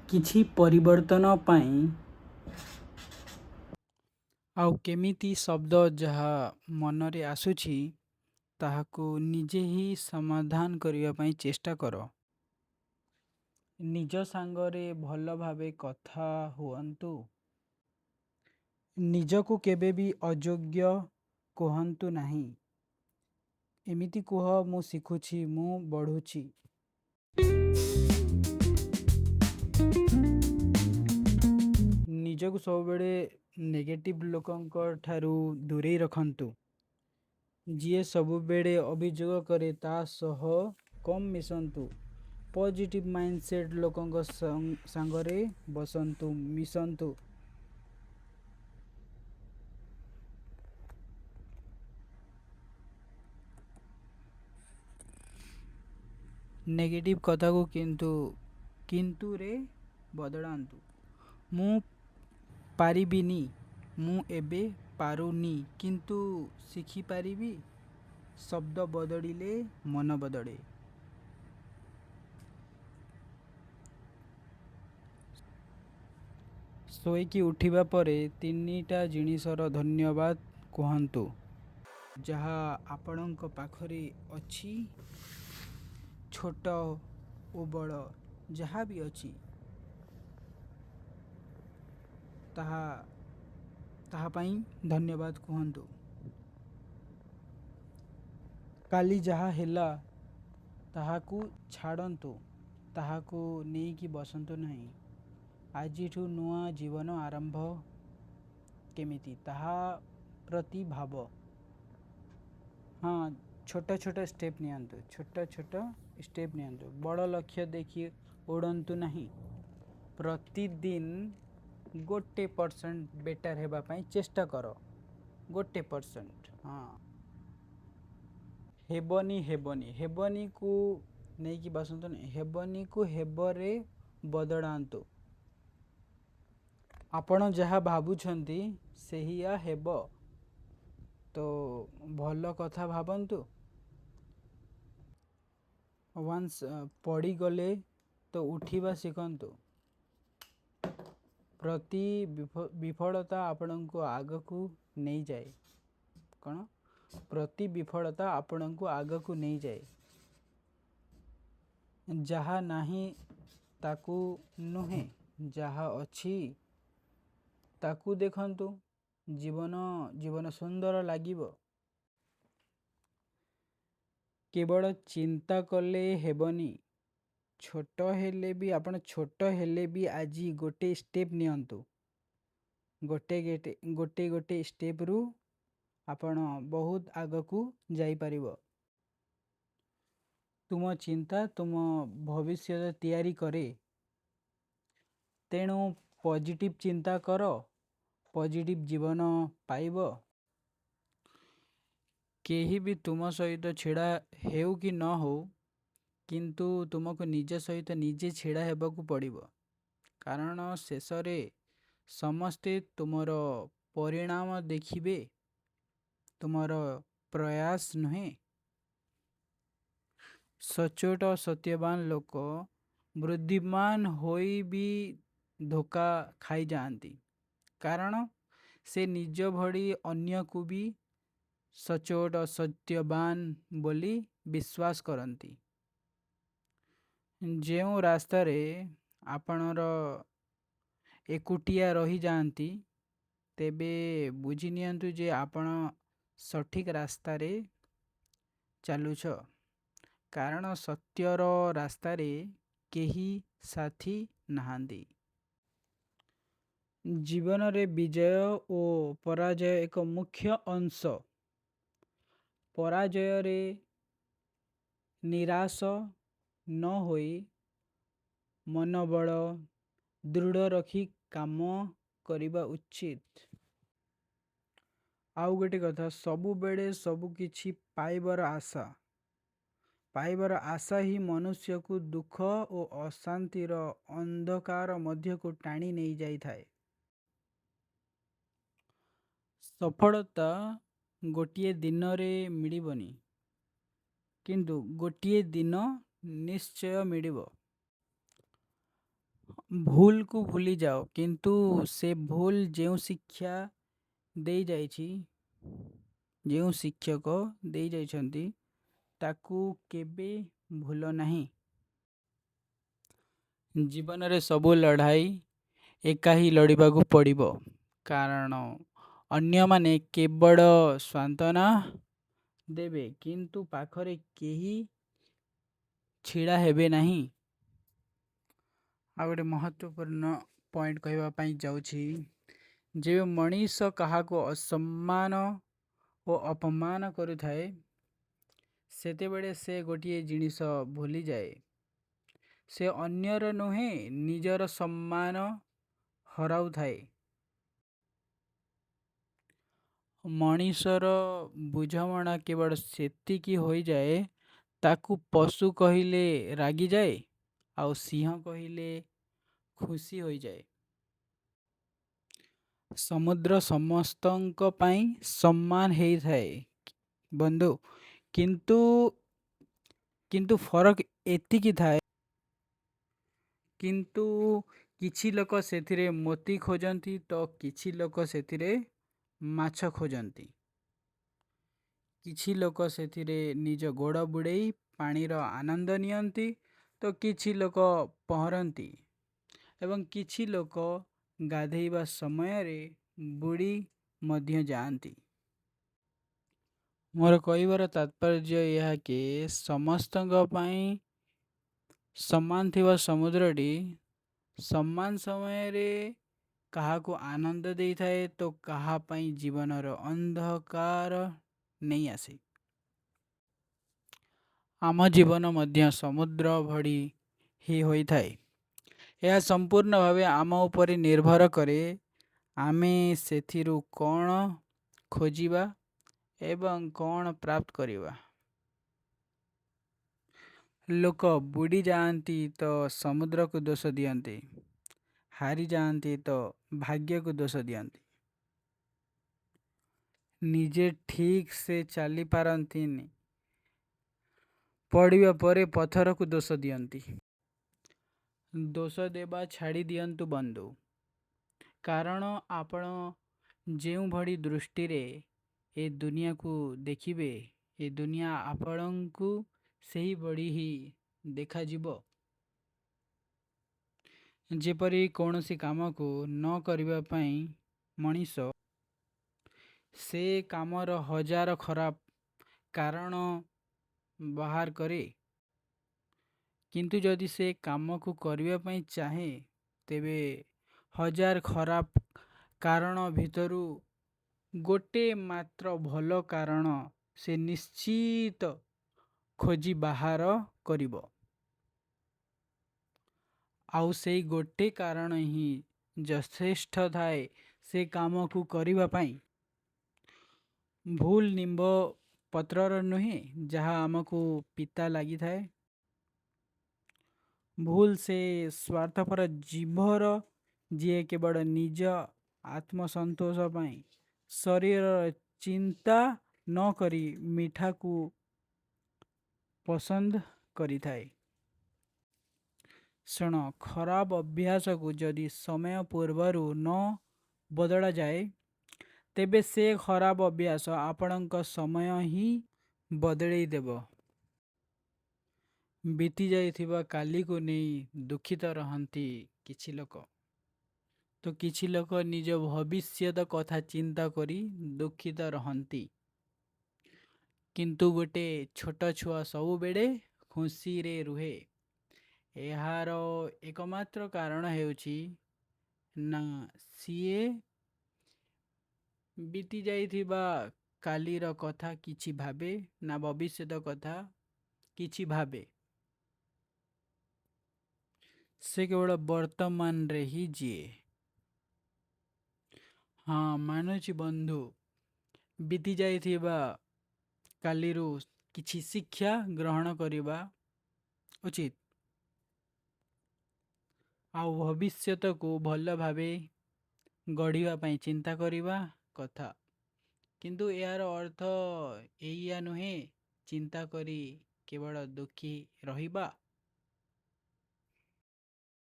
କିଛି ପରିବର୍ତ୍ତନ ପାଇଁ। ଆଉ କେମିତି ଶବ୍ଦ ଯାହା ମନରେ ଆସୁଛି ତାହାକୁ ନିଜେ ହିଁ ସମାଧାନ କରିବା ପାଇଁ ଚେଷ୍ଟା କର। ନିଜ ସାଙ୍ଗରେ ଭଲ ଭାବେ କଥା ହୁଅନ୍ତୁ। ନିଜକୁ କେବେ ବି ଅଯୋଗ୍ୟ କୁହନ୍ତୁ ନାହିଁ। ଏମିତି କୁହ, ମୁଁ ଶିଖୁଛି, ମୁଁ ବଢୁଛି। ନିଜକୁ ସବୁବେଳେ ନେଗେଟିଭ୍ ଲୋକଙ୍କ ଠାରୁ ଦୂରେଇ ରଖନ୍ତୁ। ଯିଏ ସବୁବେଳେ ଅଭିଯୋଗ କରେ ତା ସହ କମ୍ ମିଶନ୍ତୁ। ପଜିଟିଭ୍ ମାଇଣ୍ଡସେଟ୍ ଲୋକଙ୍କ ସାଙ୍ଗରେ ବସନ୍ତୁ, ମିଶନ୍ତୁ। ନେଗେଟିଭ୍ କଥାକୁ କିନ୍ତୁ କିନ୍ତୁରେ ବଦଳାନ୍ତୁ। ମୁଁ ପାରିବିନି, ମୁଁ ଏବେ ପାରୁନି, କିନ୍ତୁ ଶିଖିପାରିବି। ଶବ୍ଦ ବଦଳିଲେ ମନ ବଦଳେ। ଶୋଇକି ଉଠିବା ପରେ ତିନିଟା ଜିନିଷର ଧନ୍ୟବାଦ କୁହନ୍ତୁ। ଯାହା ଆପଣଙ୍କ ପାଖରେ ଅଛି, ଛୋଟ ଓ ବଡ଼ ଯାହା ବି ଅଛି, ତାହା ତାହା ପାଇଁ ଧନ୍ୟବାଦ କୁହନ୍ତୁ। କାଲି ଯାହା ହେଲା ତାହାକୁ ଛାଡ଼ନ୍ତୁ, ତାହାକୁ ନେଇକି ବସନ୍ତୁ ନାହିଁ। ଆଜିଠୁ ନୂଆ ଜୀବନ ଆରମ୍ଭ କେମିତି ତାହା ପ୍ରତି ଭାବ। ହଁ, ଛୋଟ ଛୋଟ ଷ୍ଟେପ୍ ନିଅନ୍ତୁ, ଛୋଟ ଛୋଟ ଷ୍ଟେପ୍ ନିଅନ୍ତୁ, ବଡ଼ ଲକ୍ଷ୍ୟ ଦେଖି ଉଡ଼ନ୍ତୁ ନାହିଁ। ପ୍ରତିଦିନ 1% ବେଟର୍ ହେବା ପାଇଁ ଚେଷ୍ଟା କର, 1%। ହଁ। ହେବନି, ହେବନି, ହେବନିକୁ ନେଇକି ବସନ୍ତୁନି, ହେବନିକୁ ହେବରେ ବଦଳାନ୍ତୁ। ଆପଣ ଯାହା ଭାବୁଛନ୍ତି ସେହିଆ ହେବ, ତ ଭଲ କଥା ଭାବନ୍ତୁ। ୱାନ୍ସ ପଡ଼ିଗଲେ ତ ଉଠିବା ଶିଖନ୍ତୁ। ପ୍ରତି ବିଫଳତା ଆପଣଙ୍କୁ ଆଗକୁ ନେଇଯାଏ। କ'ଣ? ପ୍ରତି ବିଫଳତା ଆପଣଙ୍କୁ ଆଗକୁ ନେଇଯାଏ। ଯାହା ନାହିଁ ତାକୁ ନୁହେଁ, ଯାହା ଅଛି ତାକୁ ଦେଖନ୍ତୁ, ଜୀବନ ସୁନ୍ଦର ଲାଗିବ। କେବଳ ଚିନ୍ତା କଲେ ହେବନି। ଛୋଟ ହେଲେ ବି, ଆପଣ ଛୋଟ ହେଲେ ବି ଆଜି ଗୋଟେ ଷ୍ଟେପ୍ ନିଅନ୍ତୁ। ଗୋଟେ ଗୋଟେ ଗୋଟେ ଗୋଟେ ଷ୍ଟେପ୍ରୁ ଆପଣ ବହୁତ ଆଗକୁ ଯାଇପାରିବ। ତୁମ ଚିନ୍ତା ତୁମ ଭବିଷ୍ୟତ ତିଆରି କରେ। ତେଣୁ ପଜିଟିଭ୍ ଚିନ୍ତା କର, ପଜିଟିଭ୍ ଜୀବନ ପାଇବ। କେହି ବି ତୁମ ସହିତ ଛିଡ଼ା ହେଉ କି ନ ହେଉ, କିନ୍ତୁ ତୁମକୁ ନିଜ ସହିତ ନିଜେ ଛିଡ଼ା ହେବାକୁ ପଡ଼ିବ। କାରଣ ଶେଷରେ ସମସ୍ତେ ତୁମର ପରିଣାମ ଦେଖିବେ, ତୁମର ପ୍ରୟାସ ନୁହେଁ। ସଚ୍ଚୋଟ ସତ୍ୟବାନ ଲୋକ ବୁଦ୍ଧିମାନ ହୋଇ ବି ଧୋକା ଖାଇଯାଆନ୍ତି, କାରଣ ସେ ନିଜ ଭଳି ଅନ୍ୟକୁ ବି ସଚ୍ଚୋଟ ସତ୍ୟବାନ ବୋଲି ବିଶ୍ୱାସ କରନ୍ତି। ଯେଉଁ ରାସ୍ତାରେ ଆପଣର ଏକୁଟିଆ ରହିଯାଆନ୍ତି, ତେବେ ବୁଝିନିଅନ୍ତୁ ଯେ ଆପଣ ସଠିକ୍ ରାସ୍ତାରେ ଚାଲୁଛ, କାରଣ ସତ୍ୟର ରାସ୍ତାରେ କେହି ସାଥୀ ନାହାନ୍ତି। ଜୀବନରେ ବିଜୟ ଓ ପରାଜୟ ଏକ ମୁଖ୍ୟ ଅଂଶ। ପରାଜୟରେ ନିରାଶ ନ ହୋଇ ମନୋବଳ ଦୃଢ଼ ରଖି କାମ କରିବା ଉଚିତ। ଆଉ ଗୋଟେ କଥା, ସବୁବେଳେ ସବୁକିଛି ପାଇବାର ଆଶା। ପାଇବାର ଆଶା ହିଁ ମନୁଷ୍ୟକୁ ଦୁଃଖ ଓ ଅଶାନ୍ତିର ଅନ୍ଧକାର ମଧ୍ୟକୁ ଟାଣି ନେଇଯାଇଥାଏ। ସଫଳତା ଗୋଟିଏ ଦିନରେ ମିଳିବନି, କିନ୍ତୁ ଗୋଟିଏ ଦିନ ନିଶ୍ଚୟ ମିଳିବ। ଭୁଲକୁ ଭୁଲିଯାଅ, କିନ୍ତୁ ସେ ଭୁଲ ଯେଉଁ ଶିକ୍ଷା ଦେଇଯାଇଛି, ଯେଉଁ ଶିକ୍ଷକ ଦେଇଯାଇଛନ୍ତି, ତାକୁ କେବେ ଭୁଲ ନାହିଁ। ଜୀବନରେ ସବୁ ଲଢ଼ାଇ ଏକା ହିଁ ଲଢ଼ିବାକୁ ପଡ଼ିବ, କାରଣ ଅନ୍ୟମାନେ କେବଳ ସାନ୍ତ୍ୱନା ଦେବେ, କିନ୍ତୁ ପାଖରେ କେହି ଛିଡ଼ା ହେବେ ନାହିଁ। ଆଉ ଗୋଟେ ମହତ୍ତ୍ୱପୂର୍ଣ୍ଣ ପଏଣ୍ଟ କହିବା ପାଇଁ ଯାଉଛି, ଯେବେ ମଣିଷ କାହାକୁ ଅସମ୍ମାନ ଓ ଅପମାନ କରୁଥାଏ, ସେତେବେଳେ ସେ ଗୋଟିଏ ଜିନିଷ ଭୁଲିଯାଏ। ସେ ଅନ୍ୟର ନୁହେଁ, ନିଜର ସମ୍ମାନ ହରାଉଥାଏ। ମଣିଷର ବୁଝାମଣା କେବଳ ସେତିକି ହୋଇଯାଏ, ତାକୁ ପଶୁ କହିଲେ ରାଗିଯାଏ, ଆଉ ସିଂହ କହିଲେ ଖୁସି ହୋଇଯାଏ। ସମୁଦ୍ର ସମସ୍ତଙ୍କ ପାଇଁ ସମାନ ହେଇଥାଏ ବନ୍ଧୁ, କିନ୍ତୁ ଫରକ ଏତିକି ଥାଏ। କିନ୍ତୁ କିଛି ଲୋକ ସେଥିରେ ମୋତି ଖୋଜନ୍ତି ତ କିଛି ଲୋକ ସେଥିରେ ମାଛ ଖୋଜନ୍ତି। କିଛି ଲୋକ ସେଥିରେ ନିଜ ଗୋଡ଼ ବୁଡ଼େଇ ପାଣିର ଆନନ୍ଦ ନିଅନ୍ତି ତ କିଛି ଲୋକ ପହଁରନ୍ତି ଏବଂ କିଛି ଲୋକ ଗାଧୋଇବା ସମୟରେ ବୁଡ଼ି ମଧ୍ୟ ଯାଆନ୍ତି। ମୋର କହିବାର ତାତ୍ପର୍ଯ୍ୟ ଏହା କି ସମସ୍ତଙ୍କ ପାଇଁ ସମାନ ଥିବା ସମୁଦ୍ରଟି ସମାନ ସମୟରେ କାହାକୁ ଆନନ୍ଦ ଦେଇଥାଏ ତ କାହା ପାଇଁ ଜୀବନର ଅନ୍ଧକାର ନେଇ ଆସେ। ଆମ ଜୀବନ ମଧ୍ୟ ସମୁଦ୍ର ଭଳି ହିଁ ହୋଇଥାଏ। ଏହା ସମ୍ପୂର୍ଣ୍ଣ ଭାବେ ଆମ ଉପରେ ନିର୍ଭର କରେ, ଆମେ ସେଥିରୁ କ'ଣ ଖୋଜିବା ଏବଂ କ'ଣ ପ୍ରାପ୍ତ କରିବା। ଲୋକ ବୁଡ଼ିଯାଆନ୍ତି ତ ସମୁଦ୍ରକୁ ଦୋଷ ଦିଅନ୍ତି, ହାରିଯାଆନ୍ତି ତ ଭାଗ୍ୟକୁ ଦୋଷ ଦିଅନ୍ତି। ନିଜେ ଠିକ୍ ସେ ଚାଲିପାରନ୍ତିନି, ପଡ଼ିବା ପରେ ପଥରକୁ ଦୋଷ ଦିଅନ୍ତି। ଦୋଷ ଦେବା ଛାଡ଼ିଦିଅନ୍ତୁ ବନ୍ଧୁ, କାରଣ ଆପଣ ଯେଉଁଭଳି ଦୃଷ୍ଟିରେ ଏ ଦୁନିଆକୁ ଦେଖିବେ, ଏ ଦୁନିଆ ଆପଣଙ୍କୁ ସେହିଭଳି ହିଁ ଦେଖାଯିବ। ଯେପରି କୌଣସି କାମକୁ ନ କରିବା ପାଇଁ ମଣିଷ ସେ କାମର ହଜାର ଖରାପ କାରଣ ବାହାର କରେ, କିନ୍ତୁ ଯଦି ସେ କାମକୁ କରିବା ପାଇଁ ଚାହେଁ, ତେବେ ହଜାର ଖରାପ କାରଣ ଭିତରୁ ଗୋଟେ ମାତ୍ର ଭଲ କାରଣ ସେ ନିଶ୍ଚିତ ଖୋଜି ବାହାର କରିବ। ଆଉ ସେଇ ଗୋଟେ କାରଣ ହିଁ ଯଥେଷ୍ଟ ଥାଏ ସେ କାମକୁ କରିବା ପାଇଁ। ଭୁଲ ନିମ୍ବ ପତ୍ରର ନୁହେଁ, ଯାହା ଆମକୁ ପିତା ଲାଗିଥାଏ। ଭୁଲ ସେ ସ୍ୱାର୍ଥପର ଜିଭର, ଯିଏ କେବଳ ନିଜ ଆତ୍ମସନ୍ତୋଷ ପାଇଁ ଶରୀରର ଚିନ୍ତା ନ କରି ମିଠାକୁ ପସନ୍ଦ କରିଥାଏ। ଶୁଣ, ଖରାପ ଅଭ୍ୟାସକୁ ଯଦି ସମୟ ପୂର୍ବରୁ ନ ବଦଳାଯାଏ, ତେବେ ସେ ଖରାପ ଅଭ୍ୟାସ ଆପଣଙ୍କ ସମୟ ହିଁ ବଦଳେଇଦେବ। ବିତିଯାଇଥିବା କାଲିକୁ ନେଇ ଦୁଃଖିତ ରହନ୍ତି କିଛି ଲୋକ ତ କିଛି ଲୋକ ନିଜ ଭବିଷ୍ୟତ କଥା ଚିନ୍ତା କରି ଦୁଃଖିତ ରହନ୍ତି। କିନ୍ତୁ ଗୋଟେ ଛୋଟ ଛୁଆ ସବୁବେଳେ ଖୁସିରେ ରୁହେ। ଏହାର ଏକମାତ୍ର କାରଣ ହେଉଛି ନା ସିଏ ବିତିଯାଇଥିବା କାଲିର କଥା କିଛି ଭାବେ, ନା ଭବିଷ୍ୟତ କଥା କିଛି ଭାବେ। ସେ କେବଳ ବର୍ତ୍ତମାନରେ ହିଁ ଜିଏ। ହଁ, ମାନୁଛି ବନ୍ଧୁ, ବିତିଯାଇଥିବା କାଲିରୁ କିଛି ଶିକ୍ଷା ଗ୍ରହଣ କରିବା ଉଚିତ। ଆଉ ଭବିଷ୍ୟତକୁ ଭଲ ଭାବେ ଗଢ଼ିବା ପାଇଁ ଚିନ୍ତା କରିବା କଥା। କିନ୍ତୁ ଏହାର ଅର୍ଥ ଏଇଆ ନୁହେଁ, ଚିନ୍ତା କରି କେବଳ ଦୁଃଖୀ ରହିବା।